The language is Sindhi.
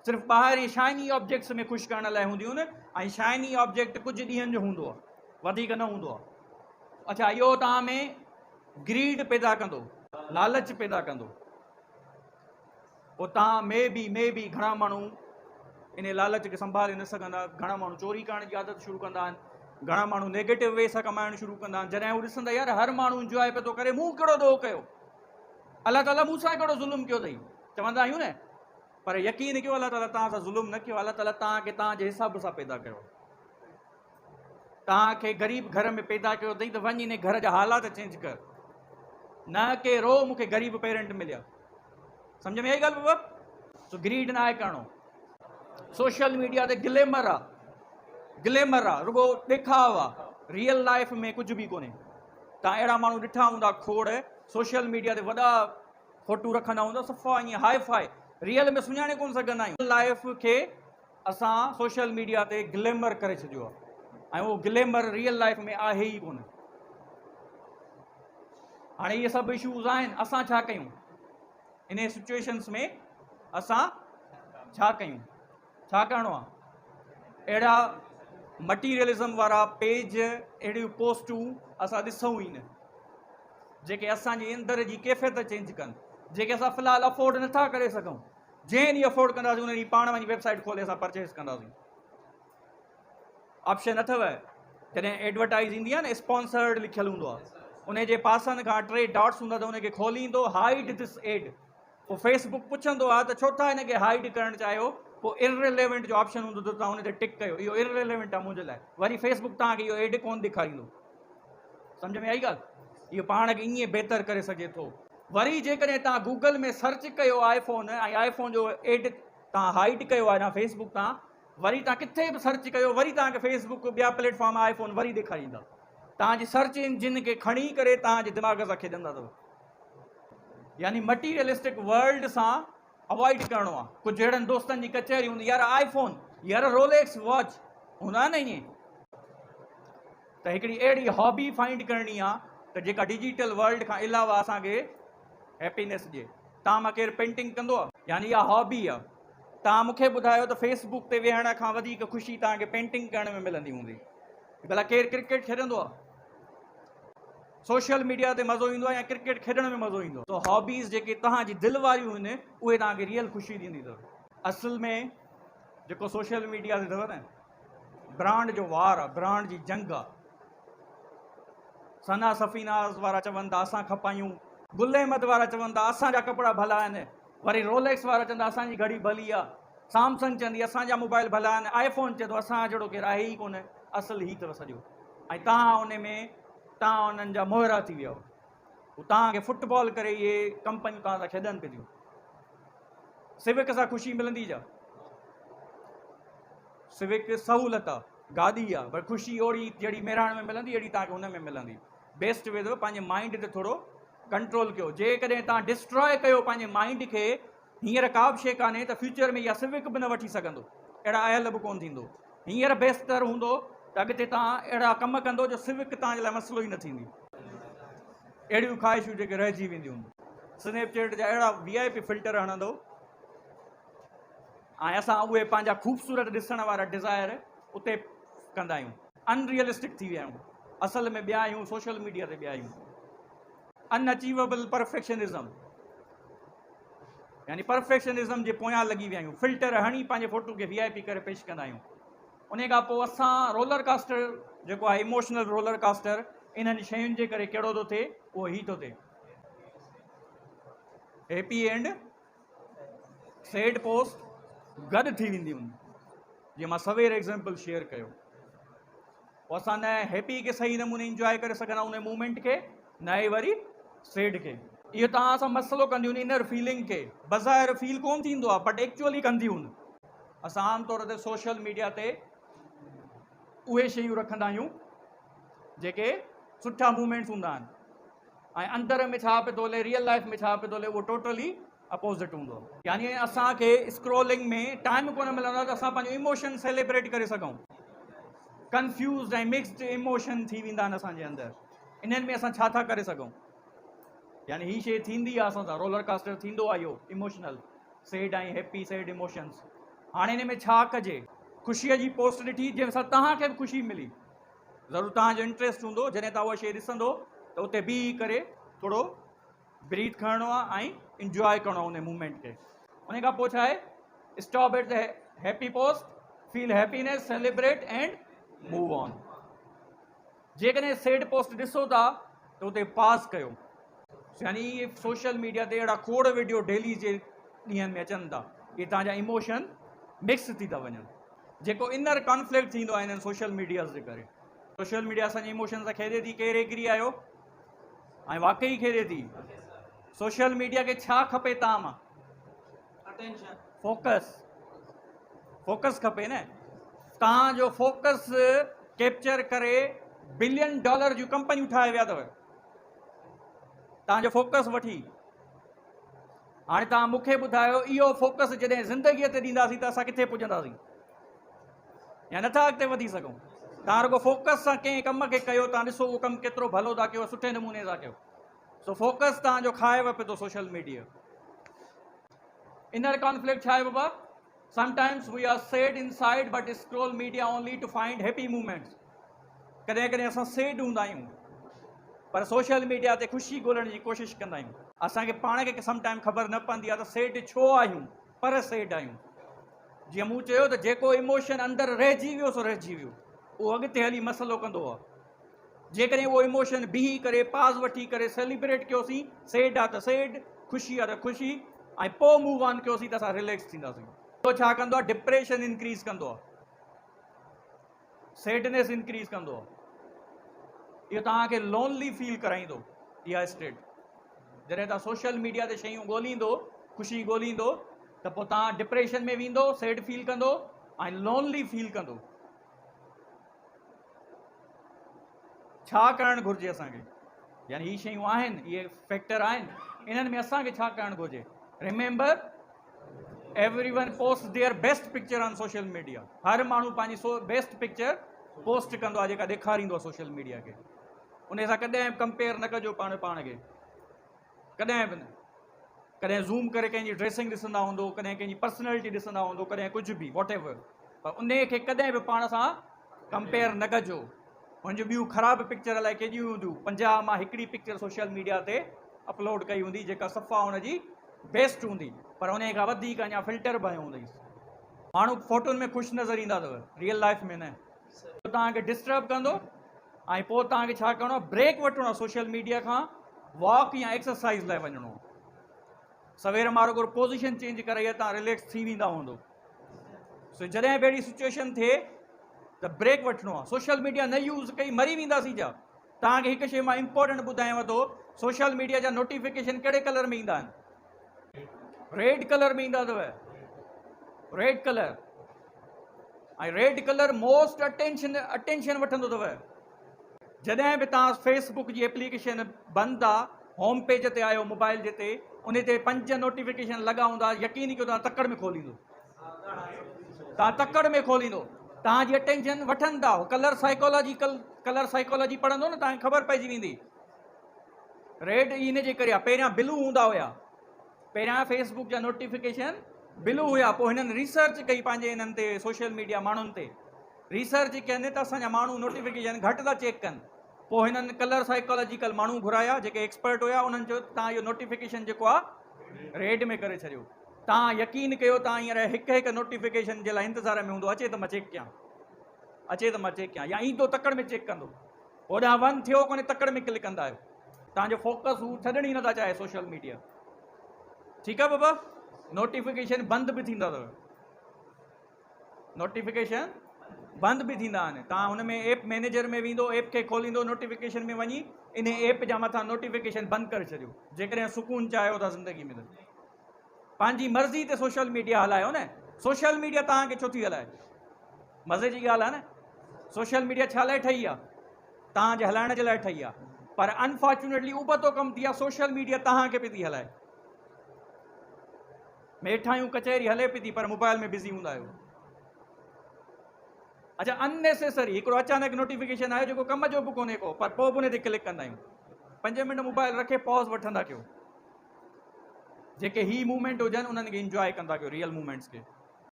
صرف ٻاهرين شائني آبجيڪٽس ۾ خوش ڪرڻ لاء هونديون آهن ۽ شائني آبجيڪٽ ڪجهه ڏينهن جو هوندو آهي، وڌيڪ نه هوندو آهي. اڇا اهو توهان ۾ گريڊ پيدا ڪندو، لالچ پيدا ڪندو. پوء توهان ۾ به ۾ به گهڻا ماڻهو ان لالچ کي سنڀالي نه سگهندا. گهڻا ماڻهو چوري ڪرڻ جي عادت شروع ڪندا آهن، گهڻا ماڻهو نيگيٽو وي سان ڪمائڻ شروع ڪندا آهن. جڏهن هو ڏسندا يار هر ماڻهو انجواء پيو ٿو ڪري، مون ڪهڙو ڏوهه ڪيو، الله تعاليٰ مون سان ڪهڙو ظلم ڪيو اٿئي، چوندا آهيون نه. پر يقين ڪيو الله تعاليٰ توهان سان ظلم نه ڪيو، الله تعاليٰ توهان کي توهان جي حساب سان پيدا ڪيو. توهان کي غريب گهر ۾ پيدا ڪيو اٿئي ته وڃ ان گهر جا حالات چينج ڪر، نه ڪي رو مون کي غريب پيرنٽ مليا. سمجھ ۾ آئي ڳالهه بابا؟ سو گريڊ نه آهي ڪرڻو. سوشل ميڊيا تي گليمر آ، گليمر آ، رڳو ڏيکاء آ، ريئل لائف ۾ ڪجهه به ڪونهي. توهان اهڙا ماڻهو ڏٺا هوندا کوڙ سوشل ميڊيا تي وڏا فوٽو رکندا هوندا صفا ائين هاء فاء، ريئل ۾ سڃاڻي ڪونه سگهندا آهيون. لائف کي اسان سوشل ميڊيا تي گليمر ڪري ڇڏيو آهي ۽ اهو گليمر ريئل لائف ۾ آهي ئي ڪونه. هاڻي اهي سڀ اشوز آهن، اسان ڇا ڪيون انهي سچويشنس ۾؟ اسان ڇا ڪيون؟ ڇا ڪرڻو آهي؟ اهڙا مٽيريلزم وارا پيج، اهڙيون پوسٽون اسان ڏسون ئي نه جيڪي اسان جي اندر جي ڪيفيت چينج ڪن، جيڪي اسان في الحال افورڊ نٿا ڪري سگهون. جنهن ڏينهن افورڊ ڪنداسين ان ڏينهن پاڻ وڃي ويب سائيٽ کولي اسان پرچيز ڪنداسين. آپشن اٿو، جڏهن ايڊورٽائز ايندي آهي نه اسپانسرڊ لکيل هوندو آهي، ان جي پاسن کان ٽي ڊاٽس هوندا ته ان کي کوليندو هائيڊ دس ايڊ. پوء فيس بڪ پڇندو آهي ته ڇو ٿا ان کي هائيڊ ڪرڻ چاهيو؟ پوء ارريليونٽ جو آپشن هوندو ته توهان ان تي ٽڪ ڪيو، اهو ارريليونٽ آهي منهنجي لاء، وري فيس بڪ توهان کي اهو ايڊ ڪونه ڏيکاريندو. سمجھ ۾ آئي ڳالهه؟ اهو پاڻ کي ائين بهتر ڪري سگهجي ٿو. وري جيڪڏهن توهان گوگل ۾ سرچ ڪيو آء فون ۽ آء فون جو ايڊ توهان هائيڊ ڪيو آهي فيس بڪ تان، وري توهان ڪٿي به سرچ ڪيو وري توهان کي فيس بڪ ٻيا پليٽ فارم آء فون وري ڏيکاريندا. توهان جي سرچ انجن کي کڻي ڪري توهان جي دماغ سان کيڏندا اٿو. يعني مٽيريلسٽڪ ورلڊ سان اوائڊ ڪرڻو آهي. ڪجهه اهڙن دوستن جي ڪچهري هوندي يار آء فون، يار روليڪس واچ هوندا آهن نه ائين، ته هڪڙي اهڙي هابي فائنڊ ڪرڻي آ ته جيڪا ڊجيٽل ورلڊ کان علاوه اسان کي هيپينس ڏئي. توهان مان ڪير پينٽنگ ڪندو آ؟ يعني اها هابي آ. توهان مون کي ٻڌايو ته فيس بڪ تي ويهڻ کان وڌيڪ خوشي توهان کي پينٽنگ ڪرڻ ۾ ملندي هوندي. ڀلا ڪير ڪرڪيٽ کيڏندو آ؟ سوشل ميڊيا تي مزو ايندو آ يا ڪرڪيٽ کيڏڻ ۾ مزو ايندو آ؟ سو هابيز جيڪي توهان جي دل واريون آهن اهي توهان کي ريئل خوشي ڏيندي اٿو. اصل ۾ جيڪو سوشل ميڊيا تي اٿو نه برانڊ جو وار آ، برانڊ جي جنگ آ. ثنا سفيناز وارا چون ٿا اسان کپايون، گل احمد وارا چون ٿا اسان جا ڪپڙا ڀلا آهن، وري روليڪس وارا چون ٿا اسان جي گهڙي ڀلي آ، سامسنگ چوندي اسان جا موبائل ڀلا آهن، آئي فون چئي ٿو اسان جهڙو ڪير آهي ئي ڪونه. اصل هي اٿو سڄو ۽ توهان ان ۾ توهان انهن جا مهرا ٿي ويا آهيو. هو توهان کي فٽبال ڪري اهي ڪمپنيون توهان سان کيڏن پيون ٿيون. سوڪ سان خوشي ملندي ڇا؟ سوڪ سهولت آ، گاڏي آ، پر خوشي اوڙي جهڙي مهراڻ ۾ ملندي اهڙي توهان کي هن ۾ ملندي. بيسٽ وي اٿو پنهنجي مائنڊ تي ٿورو ڪنٽرول ڪيو. جيڪڏهن توهان ڊسٽراء ڪيو پنهنجي مائنڊ کي، هينئر ڪا به شيء ڪانهي ته فيوچر ۾ اها سوڪ به نه وٺي سگهندو، اهڙا اهل به ڪونه ٿيندو. هينئر بهتر هوندو ته اڳتي توهان اهڙا ڪم ڪندو جو سوڪ توهان جي لاء مسئلو ئي نه ٿيندي. اهڙيون خواهشون جيڪي رهجي وينديون. سنيپ چيٽ جا اهڙا وي آء پي فلٽر هڻندو ۽ اسان اهي پنهنجا خوبصورت ڏسڻ وارا ڊزائر اتي ڪندا آهيون. ان ريئلسٽڪ ٿي ويا آهيون. اصل ۾ ٻيا آهيون، سوشل ميڊيا تي ٻيا آهيون. ان اچيويبل پرفيڪشنزم يعني پرفيڪشنزم جي پويان لڳي ويا آهيون. فلٽر هڻي پنهنجي فوٽو کي وي آء پي ڪري پيش ڪندا آهيون. انهي کان پوء اسان رولر ڪاسٽر جيڪو آهي ايموشنل رولر ڪاسٽر انهن شين جي ڪري ڪهڙو ٿو ٿئي؟ اهو هي ٿو ٿئي. هيپي اينڊ سيڊ پوسٽ گڏ ٿي وينديون آهن. جيئن مان سوير ايگزامپل شيئر ڪيو. پوء اسان نه هيپي کي صحيح نموني انجواء ڪري سگهندا آهيون ان مومينٽ کي، نه ئي وري سيڊ کي. اهو توهان سان مسئلو ڪنديون آهن انر فيلنگ کي. بظاهر فيل ڪونه ٿيندو آهي بٽ ايڪچوئلي ڪنديون آهن. اسان عام طور تي سوشل ميڊيا تي اهي شيون رکندا آهيون جيڪي سٺا موومينٽس هوندا آهن ۽ اندر ۾ ڇا پيو ٿو هلي، ريئل لائف ۾ ڇا پيو ٿو هلي، اهو ٽوٽلي اپوزٽ هوندو آهي. يعني اسان کي اسڪرولنگ ۾ ٽائيم ڪونه ملندو آهي ته اسان پنهنجو ايموشن سيليبريٽ ڪري سگهون. ڪنفيوزڊ ۽ مڪسڊ ايموشن ٿي ويندا آهن اسان جي اندر. انهن ۾ اسان ڇا ٿا ڪري سگهون؟ يعني هي شيء ٿيندي آهي اسان سان، رولر ڪاسٽر ٿيندو آهي اهو emotional sad ۽ happy sad emotions. هاڻي ان ۾ ڇا ڪجي؟ خوشيء جي پوسٽ ڏٺي جنهن سان توهان کي به خوشي ملي. ضرور توهان جو انٽريسٽ هوندو جڏهن توهان اها شيء ڏسندو ته اتي بيهي ڪري ٿورو بريٿ کڻڻو آهي ۽ انجواء ڪرڻو آهي ان موومينٽ کي. ان کان پوء ڇا آهي؟ Stop at the happy post, feel happiness, celebrate and move on. جيڪڏهن سيڊ پوسٽ ڏسو ٿا ته اتي پاز ڪيو. يعني اهي سوشل ميڊيا تي اهڙا کوڙ وڊيو ڊيلي جي ڏينهن ۾ اچن ٿا اهي توهان جا ايموشن مڪس ٿي ٿا وڃن جيڪو انر ڪانفلڪٽ ٿيندو آهي انهن سوشل ميڊياز جي ڪري. سوشل ميڊيا اسان جي ايموشن سان کيڏي ٿي ڪير ايگري آهيو ۽ واقعي کيڏي ٿي. سوشل ميڊيا کي ڇا کپي توهان مان؟ فوڪس فوڪس کپي نه توهان جو فوڪس ڪيپچر ڪري بلين ڊالر جون ڪمپنيون ٺاهي ويا اٿو توهان جو فوڪس وٺي. هاڻي توهان مون کي ٻڌايو اهو فوڪس جڏهن زندگيء تي ڏينداسين ته اسان ڪٿي پڄنداسين يا نٿا اڳتي وڌي سگهون. توهان رڳو فوڪس سان ڪنهن ڪم کي ڪيو توهان ڏسو اهو ڪم ڪيترو ڀلو ٿا ڪيو سٺي نموني سان ڪيو. سو فوڪس توهان جو کائي وپي ٿو سوشل ميڊيا. انر ڪانفلڪٽ ڇا آهي بابا؟ Sometimes we are sad inside but scroll media only to find happy moments. ڪڏهن ڪڏهن اسان سيڊ هوندا آهيون پر سوشل ميڊيا تي خوشي ڳولڻ جي ڪوشش ڪندا آهيون. اسان کي پاڻ کي سم ٽائيم خبر نه پوندي آهي ته سيڊ ڇو آهيون پر سيڊ آهيون. جيئن مون چيو ته جيڪو ايموشن اندر رهجي ويو سو رهجي ويو اهو اڳتي هلي مسئلو ڪندو آهي. جيڪڏهن اهو ايموشن بيهي ڪري پاز وٺي ڪري سيليبريٽ ڪيوسين سيڊ آهي ته سيڊ خوشي آهي ته خوشي ۽ پوء موو آن ڪيوسين ته اسان رليڪس ٿينداسين. اهو ڇا ڪندو آهي ڊپريشن انڪريز ڪندو آهي. سيڊنيس انڪريز ڪندو اهو توهان کي لونلي فيل ڪرائيندو اها اسٽيٽ جڏهن توهان سوشل ميڊيا تي شيون ڳوليندو خوشي ڳوليندو ته پوء توهان ڊپريشن ۾ ويندو سيڊ فيل ڪندو ۽ لونلي فيل ڪندو. ڇا ڪرڻ گهرجي اسان کي يعني هي شيون آهن اهي فيڪٽر آهن انهن ۾ اسان کي ڇا ڪرڻ گهرجي remember everyone post their best picture on social media هر ماڻهو پنهنجي سو بيسٽ پڪچر پوسٽ ڪندو آهي جيڪا ڏيکاريندو آهي سوشل ميڊيا کي ان سان ڪڏهن به ڪمپيئر نه ڪجو پاڻ پاڻ کي ڪڏهن به نه ڪڏهن زوم ڪري ڪنهن جي ڊريسنگ ڏسندا هوندو ڪڏهن ڪنهن جي پرسنالٽي ڏسندا هوندو ڪڏهن ڪجهه به واٽ ايور پر ان کي ڪڏهن به پاڻ سان ڪمپيئر نه ڪجو هن جون ٻيون خراب پڪچر الائي ڪيڏيون هونديون 50 مان هڪڙي پڪچر سوشل ميڊيا تي اپلوڊ ڪئي هوندي جيڪا صفا هن جي بيسٽ هوندي پر ان کان وڌيڪ اڃا فلٽر به هنيو هوندئيس ماڻهو فوٽن ۾ خوش نظر ايندا اٿو ريئل لائف ۾ نه. توهان کي ڊسٽرب ڪندو ۽ پوء توهان کي ڇا ڪرڻو آهي بريڪ وٺڻو آهي سوشل ميڊيا کان واڪ يا ايڪسرسائز لاء وڃڻو آهي سوير مان رڳو پوزيشن چينج ڪرائي آهي توهان رليڪس ٿي ويندا هوندو سو جڏهن به اهڙي سچويشن ٿئي ته بريڪ وٺڻو آهي سوشل ميڊيا نه يوز ڪئي مري وينداسين ڇا توهان کي هڪ شي مان امپورٽنٽ ٻڌايان ٿو سوشل ميڊيا جا نوٽيفڪيشن ڪهڙي ڪلر ۾ ايندا آهن ريڊ ڪلر ۾ ايندا اٿو red colour ۽ red colour most attention attention وٺندو اٿو جڏهن به توهان فيس بڪ جي ايپليڪيشن بند آ هوم پيج تي آيو موبائل جي تي ان تي 5 نوٽيفڪيشن لڳا هوندا يقين ڪيو توهان تڪڙ ۾ کوليندو توهان تڪڙ ۾ کوليندو توهان جي اٽينشن وٺن ٿا ڪلر سائيڪالاجي ڪلر سائيڪالاجي پڙهندو نه توهان کي خبر پئجي ويندي ريڊ ان جي ڪري آ پهريان بلو هوندا هيا پهريان فيس بڪ جا نوٽيفڪيشن بلو هيا پوء هنن ريسرچ ڪئي پنهنجي انهن تي سوشل ميڊيا ماڻهن تي ريسرچ ڪين ته اسان جا ماڻهو نوٽيفڪيشن گهٽ ٿا چيڪ ڪن پوء هنن ڪلر سائيڪالاجيڪل ماڻهو گهرايا جيڪي ايڪسپرٽ هيا انهن چيو ته توهان اهو نوٽيفڪيشن جيڪو آ ريڊ ۾ ڪري ڇڏيو توهان يقين ڪيو توهان هينئر هڪ هڪ نوٽيفڪيشن جي لاء انتظار ۾ هوندو اچي ته مان چيڪ ڪيان اچي ته مان چيڪ ڪيان يا ايندو تڪڙ ۾ چيڪ ڪندو هوڏانهن ون ٿيو ڪونهي تڪڙ ۾ ڪلڪ ڪندا آهيو توهان جو فوڪس هو ڇڏڻ ئي نٿا چاهي سوشل ميڊيا ٺيڪ آهي بابا نوٽيفڪيشن بند به ٿيندا اٿو نوٽيفڪيشن بند به ٿيندا آهن توهان هن ۾ ايپ مينيجر ۾ ويندو ايپ کي کوليندو نوٽيفڪيشن ۾ وڃي ان ايپ جا مٿان نوٽيفڪيشن بند ڪري ڇڏيو جيڪڏهن سڪون چاهيو ٿا زندگي ۾ ته پنهنجي مرضي تي سوشل ميڊيا هلايو نه سوشل ميڊيا توهان کي ڇو ٿي هلائي مزي جي ڳالهه آهي نه سوشل ميڊيا ڇا لاء ٺهي آهي توهان جي هلائڻ جي لاء ٺهي آهي پر انفارچونيٽلي ابتو ڪم ٿي آهي سوشل ميڊيا توهان کي پئي ٿي هلائي ويٺا آهيون ڪچهري هلي پئي ٿي پر موبائل ۾ بزي هوندا آهيو اچھا اننيسيسري هڪڙو اچانڪ نوٽيفڪيشن آيو جيڪو ڪم جو به ڪونهي ڪو پر پوء به ان تي ڪلڪ ڪندا آهيون 5 منٽ موبائل رکي پاز وٺندا ڪيو جيڪي هي موومينٽ هجن انهن کي انجواء ڪندا ڪيو ريئل موومينٽس کي.